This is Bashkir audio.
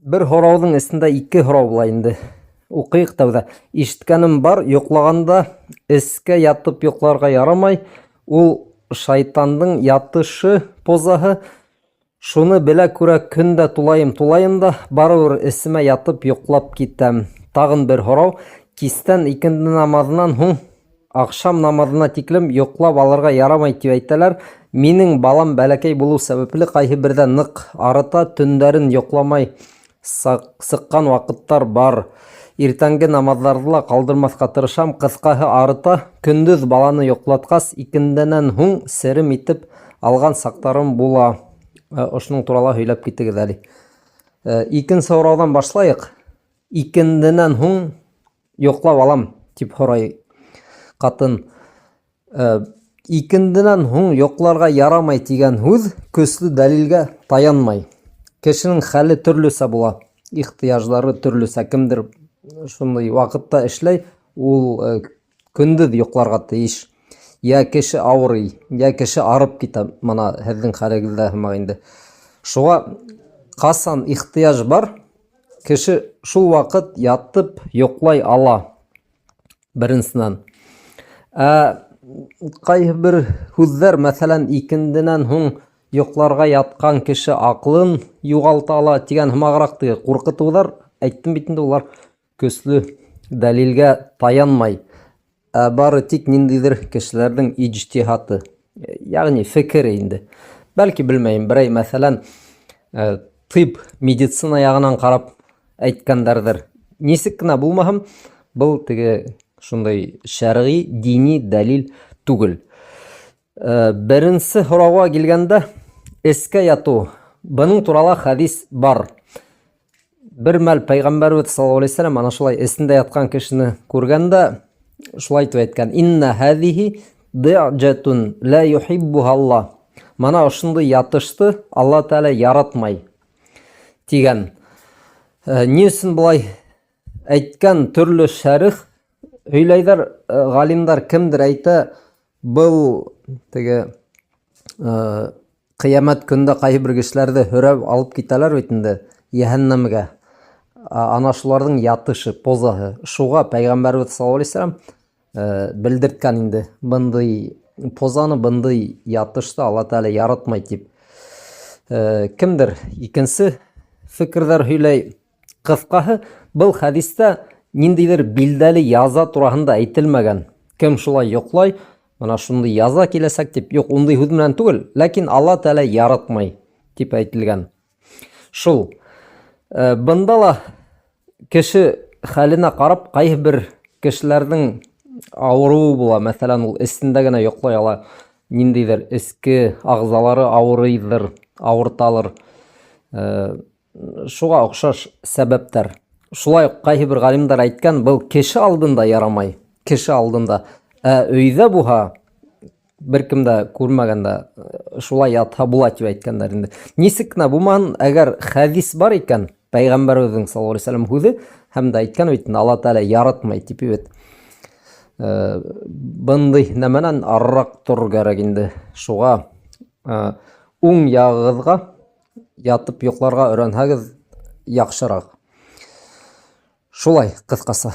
Бер һорауҙың эсендә ике һорау була инде. Уҡыйыҡ тәүҙә. Ишеткәнем бар, йоҡлағанда эскә ятып йоҡларға ярамай. Ул шайтандың ятышы позаһы. Шуны белә күрә көн дә тулаем тулаем да, барыбер эсемә ятып йоҡлап китәм. Тағын бер һорау. Кистән икенде намаҙынан һуң Ахшам намаҙына тиклем йоҡлап алырға ярамай тип әйтәләр. Минең балам бәләкәй булыу сәбәпле ҡайһы берҙә ныҡ арыта, төндәрен йоҡламай сыҡҡан ваҡыттар бар. Иртәнге намаҙҙарҙы ла ҡалдырмаҫҡа тырышам, ҡыҫҡаһы арыта. Көндөҙ баланы йоҡлатҡас, икендәнән һуң серем итеп алған саҡтарым була. Ошоноң турала һөйләп китегеҙ әле. Икенсе һорауҙан башлайыҡ. Икенденән һуң йоҡлап алам, тип һорай ҡатын. Э, икенденән һуң йоҡларға ярамай тигән һүҙ көслө дәлилгә таянмай. Кешенең хәле төрлөсә була, ихтыяждары төрлөсә. Кемдер шундай ваҡытта эшләй, ул э, көндөҙ йоҡларға тейеш. Я кеше ауырый, я кеше арып китә, мына һеҙҙең хәлегеҙҙә һымаҡ инде. Шуға ҡасан ихтыяж бар, Кеше шул ваҡыт ятып йоҡлай ала, беренсенән. Ә ҡайһы бер һүҙҙәр, мәҫәлән, икенденән һуң йоҡларға ятҡан кеше аҡлын юғалта ала тигән һымағыраҡ теге ҡурҡытыуҙар, әйттем бит инде, улар көслө дәлилгә таянмай. Ә бары тик ниндейҙер кешеләрҙең иҗтиһаты, ягъни фекере инде. Бәлки, белмәйем, берәй, мәҫәлән, э, тиб, медицина яғынан ҡарап әйткәндәрҙер. Нисек кенә булмаһын, был теге шундай шәрғи, дини дәлил түгел. Э, беренсе һорауға килгәндә, эскә ятыу. Бының турала хәдис бар. Бер мәл пәйғәмбәрбеҙ саллаллаһу алейһи вәсәләм ана шулай эсендә ятҡан кешене күргән дә шулай итеп әйткән: "Инна һәҙиһи ди'җатун ла юһиббуһа Аллаһ." Мана ошондай ятышты Алла Тәғәлә яратмай тигән. Э, ни өсөн былай әйткән? Төрлө шәрех һөйләйҙәр, э, ғалимдар кемдер әйтә, был теге э, Ҡиәмәт көндә ҡайһы бер кешеләрҙе һөрәп алып китәләр бит инде йәһәннәмгә. Ана шуларҙың ятышы, позаһы. Шуға пәйғәмбәребеҙ саллаллаһу алейһи вәсәләм э, белдерткән инде бындай позаны, бындай ятышты Алла Тәғәлә яратмай тип. Э, кемдер икенсе фекерҙәр һөйләй. Ҡыҫҡаһы, был хәдистә ниндәйҙер билдәле яза тураһында әйтелмәгән. Кем шулай йоҡлай, мына шундый яза киләсәк дип, юк, ундый һүҙ менән түгел, ләкин Алла Тәгалә яратмай дип әйтелгән. Шул. Э, бында ла кеше хәленә карап, кайһы бер кешеләрнең авыруы була, мәсәлән, ул эсендә генә йоклай ала, ниндәйҙер эске ағзалары авырыйҙыр, авырталыр. Э, Шуға оҡшаш сәбәптәр. Шулай уҡ ҡайһы бер ғалимдар әйткән, был кеше алдында ярамай, кеше алдында. Ә өйҙә булһа, бер кем дә күрмәгәндә шулай ятһа була тип әйткәндәр инде. Нисек кенә булмаһын, әгәр хәдис бар икән, пәйғәмбәребеҙҙең саллаллаһу алейһи вәсәләм һүҙе һәм дә әйткән бит инде, Алла Тәғәлә яратмай тип бит. Э, бындай нәмәнән арыраҡ торор кәрәк инде. Шуға э, уң яғығыҙға ятып йоҡларға өйрәнһәгеҙ яҡшыраҡ. Шулай, ҡыҫҡаса.